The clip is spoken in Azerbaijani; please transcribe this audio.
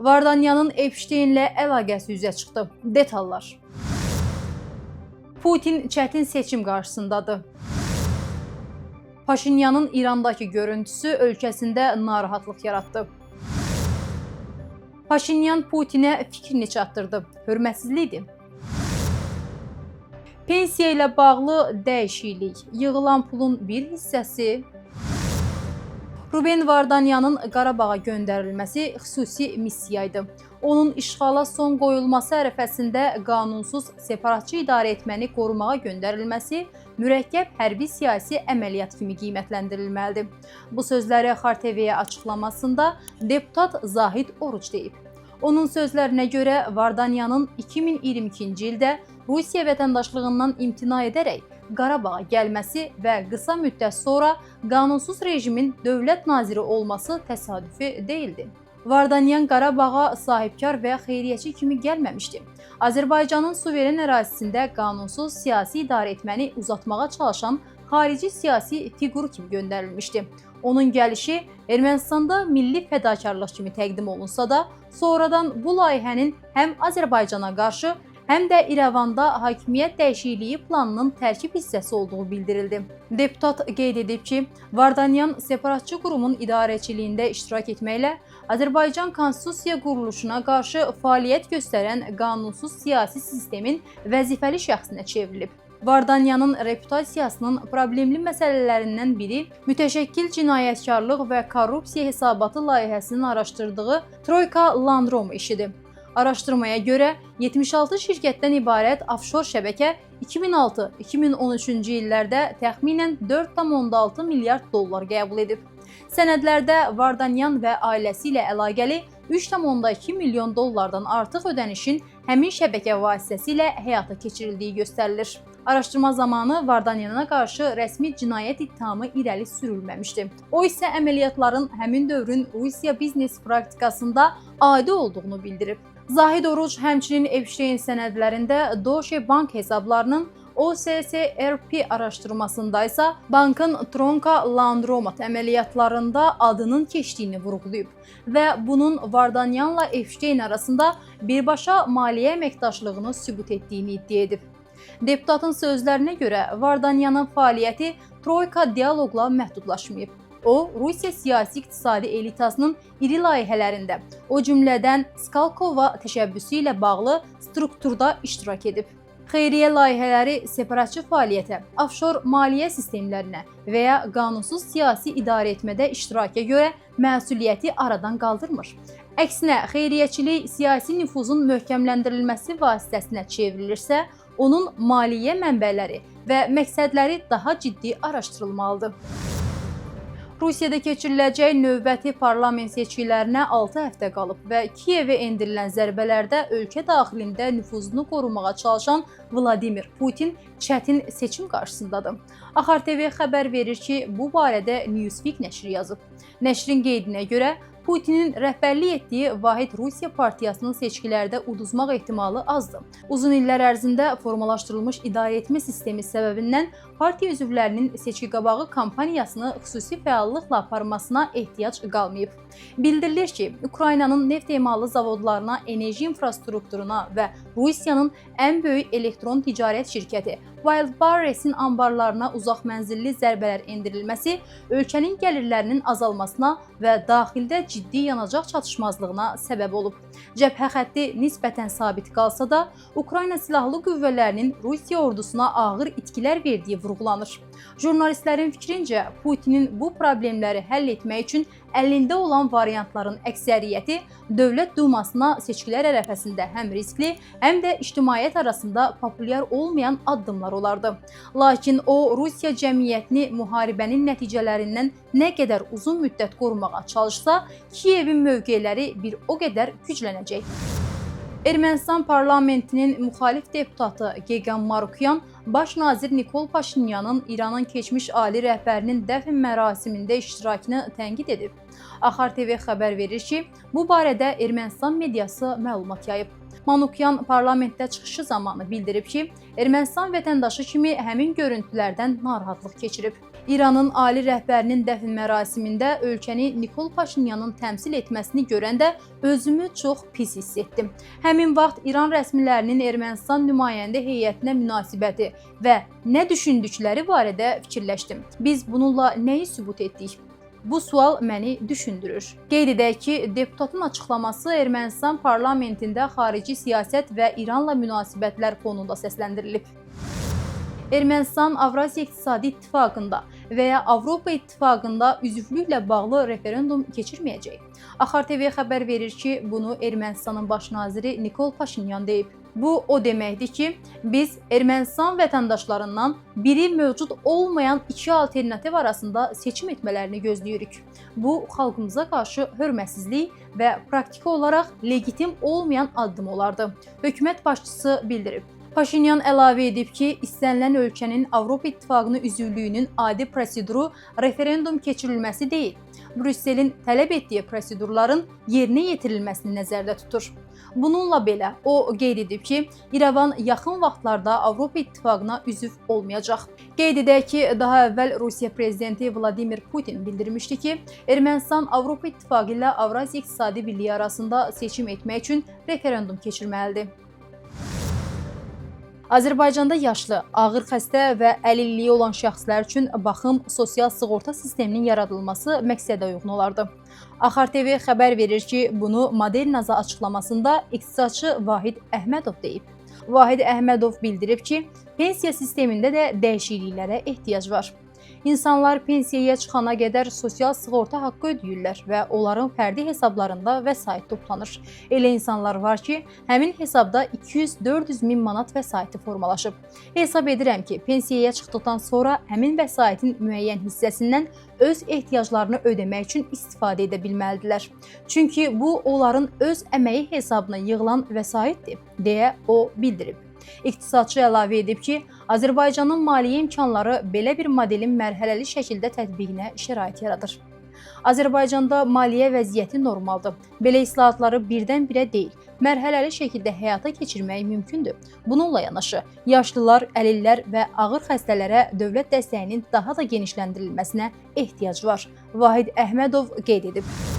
Vardanyanın Epsteinlə əlaqəsi üzə çıxdı. Detallar. Putin çətin seçim qarşısındadır. Paşinyanın İrandakı görüntüsü ölkəsində narahatlıq yaratdı. Paşinyan Putinə fikrini çatdırdı. Hörmətsizlikdir. Pensiya ilə bağlı dəyişiklik, yığılan pulun bir hissəsi Ruben Vardanyanın Qarabağa göndərilməsi xüsusi missiya idi. Onun işğala son qoyulması ərəfəsində qanunsuz separatçı idarə etməni qorumağa göndərilməsi mürəkkəb hərbi siyasi əməliyyat kimi qiymətləndirilməlidir. Bu sözləri Xar TV-yə açıqlamasında deputat Zahid Oruc deyib. Onun sözlərinə görə Vardanyanın 2022-ci ildə Rusiya vətəndaşlığından imtina edərək Qarabağa gəlməsi və qısa müddət sonra qanunsuz rejimin dövlət naziri olması təsadüfi deyildi. Vardanyan Qarabağa sahibkar və xeyriyyəçi kimi gəlməmişdi. Azərbaycanın suveren ərazisində qanunsuz siyasi idarə etməni uzatmağa çalışan xarici siyasi fiqur kimi göndərilmişdi. Onun gəlişi Ermənistanda milli fədakarlıq kimi təqdim olunsa da, sonradan bu layihənin həm Azərbaycana qarşı, həm də İrəvanda hakimiyyət dəyişikliyi planının tərkib hissəsi olduğu bildirildi. Deputat qeyd edib ki, Vardanyan separatçı qurumun idarəçiliyində iştirak etməklə Azərbaycan konstitusiya quruluşuna qarşı fəaliyyət göstərən qanunsuz siyasi sistemin vəzifəli şəxsinə çevrilib. Vardanyanın reputasiyasının problemli məsələlərindən biri mütəşəkkil cinayətkarlıq və korrupsiya hesabatı layihəsinin araşdırdığı Troika Landroma işidir. Araşdırmaya görə 76 şirkətdən ibarət ofşor şəbəkə 2006-2013-cü illərdə təxminən 4,6 milyard dollar qəbul edib. Sənədlərdə Vardanyan və ailəsi ilə əlaqəli 3,2 milyon dollardan artıq ödənişin həmin şəbəkə vasitəsilə həyata keçirildiyi göstərilir. Araşdırma zamanı Vardanyana qarşı rəsmi cinayət ittihamı irəli sürülməmişdi. O isə əməliyyatların həmin dövrün Rusiya biznes praktikasında adi olduğunu bildirib. Zahid Oruc həmçinin Epstein sənədlərində Deutsche Bank hesablarının OCCRP araşdırmasında isə bankın Tronka Laundromat əməliyyatlarında adının keçdiyini vurğulayıb və bunun Vardanyanla Epstein arasında birbaşa maliyyə əməkdaşlığını sübut etdiyini iddia edib. Deputatın sözlərinə görə Vardanyanın fəaliyyəti Troika dialoqla məhdudlaşmayıb. O, Rusiya siyasi iqtisadi elitasının iri layihələrində, o cümlədən Skalkova təşəbbüsü ilə bağlı strukturda iştirak edib. Xeyriyyə layihələri separatçı fəaliyyətə, ofşor maliyyə sistemlərinə və ya qanunsuz siyasi idarə etmədə iştiraka görə məsuliyyəti aradan qaldırmır. Əksinə, xeyriyyəçilik siyasi nüfuzun möhkəmləndirilməsi vasitəsinə çevrilirsə, onun maliyyə mənbələri və məqsədləri daha ciddi araşdırılmalıdır. Rusiyada keçiriləcək növbəti parlament seçkilərinə 6 həftə qalıb və Kiyevə endirilən zərbələrdə ölkə daxilində nüfuzunu qorumağa çalışan Vladimir Putin çətin seçim qarşısındadır. Axar TV xəbər verir ki, bu barədə Newsweek nəşri yazıb. Nəşrin qeydinə görə Putinin rəhbərlik etdiyi Vahid Rusiya partiyasının seçkilərdə uduzmaq ehtimalı azdır. Uzun illər ərzində formalaşdırılmış idarəetmə sistemi səbəbindən partiya üzvlərinin seçki qabağı kampaniyasını xüsusi fəallıqla aparmasına ehtiyac qalmayıb. Bildirilir ki, Ukraynanın neft emalı zavodlarına, enerji infrastrukturuna və Rusiyanın ən böyük elektron ticarət şirkəti Wildberries-in anbarlarına uzaq mənzilli zərbələr endirilməsi ölkənin gəlirlərinin azalmasına və daxildə ciddi yanacaq çatışmazlığına səbəb olub. Cəbhə xətti nisbətən sabit qalsa da, Ukrayna silahlı qüvvələrinin Rusiya ordusuna ağır itkilər verdiyi vurğulanır. Jurnalistlərin fikrincə, Putinin bu problemləri həll etmək üçün əlində olan variantların əksəriyyəti Dövlət Dumasına seçkilər ərəfəsində həm riskli, həm də ictimaiyyət arasında populyar olmayan addımlar olardı. Lakin o, Rusiya cəmiyyətini müharibənin nəticələrindən nə qədər uzun müddət qorumağa çalışsa, Kiyevin mövqeləri bir o qədər güclənəcək. Ermənistan parlamentinin müxalif deputatı Geqam Marukyan baş nazir Nikol Paşinyanın İranın keçmiş ali rəhbərinin dəfn mərasimində iştirakını tənqid edib. Axar TV xəbər verir ki, bu barədə Ermənistan mediası məlumat yayıb. Manukyan parlamentdə çıxışı zamanı bildirib ki, Ermənistan vətəndaşı kimi həmin görüntülərdən narahatlıq keçirib. İranın ali rəhbərinin dəfn mərasimində ölkəni Nikol Paşinyanın təmsil etməsini görəndə özümü çox pis hiss etdim. Həmin vaxt İran rəsmilərinin Ermənistan nümayəndə heyətinə münasibəti və nə düşündükləri barədə fikirləşdim. Biz bununla nəyi sübut etdik? Bu sual məni düşündürür. Qeyd edək ki, deputatın açıqlaması Ermənistan parlamentində xarici siyasət və İranla münasibətlər fonunda səsləndirilib. Ermənistan Avrasiya İqtisadi İttifaqında və ya Avropa İttifaqında üzvlüklə bağlı referendum keçirməyəcək. Axar TV xəbər verir ki, bunu Ermənistanın baş naziri Nikol Paşinyan deyib. Bu o deməkdir ki, biz Ermənistan vətəndaşlarından biri mövcud olmayan iki alternativ arasında seçim etmələrini gözləyirik. Bu xalqımıza qarşı hörmətsizlik və praktiki olaraq legitim olmayan addım olardı. Hökumət başçısı bildirib. Paşinyan əlavə edib ki, istənilən ölkənin Avropa İttifaqına üzvlüyünün adi proseduru referendum keçirilməsi deyil, Brüsselin tələb etdiyi prosedurların yerinə yetirilməsini nəzərdə tutur. Bununla belə o qeyd edib ki, İrəvan yaxın vaxtlarda Avropa İttifaqına üzv olmayacaq. Qeyd edək ki, daha əvvəl Rusiya prezidenti Vladimir Putin bildirmişdi ki, Ermənistan Avropa İttifaqı ilə Avrasiya İqtisadi Birliyi arasında seçim etmək üçün referendum keçirməlidir. Azərbaycanda yaşlı, ağır xəstə və əlilliyi olan şəxslər üçün baxım, sosial sığorta sisteminin yaradılması məqsədə uyğun olardı. Axar TV xəbər verir ki, bunu Modernaza açıqlamasında iqtisadçı Vahid Əhmədov deyib. Vahid Əhmədov bildirib ki, pensiya sistemində də dəyişikliklərə ehtiyac var. İnsanlar pensiyaya çıxana qədər sosial sığorta haqqı ödəyirlər və onların fərdi hesablarında vəsait toplanır. Elə insanlar var ki, həmin hesabda 200-400 min manat vəsaiti formalaşıb. Hesab edirəm ki, pensiyaya çıxdıqdan sonra həmin vəsaitin müəyyən hissəsindən öz ehtiyaclarını ödəmək üçün istifadə edə bilməlidirlər. Çünki bu onların öz əməyi hesabına yığılan vəsaitdir, deyə o bildirib. İqtisadçı əlavə edib ki, Azərbaycanın maliyyə imkanları belə bir modelin mərhələli şəkildə tətbiqinə şərait yaradır. Azərbaycanda maliyyə vəziyyəti normaldır. Belə islahatları birdən-birə deyil, mərhələli şəkildə həyata keçirmək mümkündür. Bununla yanaşı, yaşlılar, əlillər və ağır xəstələrə dövlət dəstəyinin daha da genişləndirilməsinə ehtiyac var. Vahid Əhmədov qeyd edib.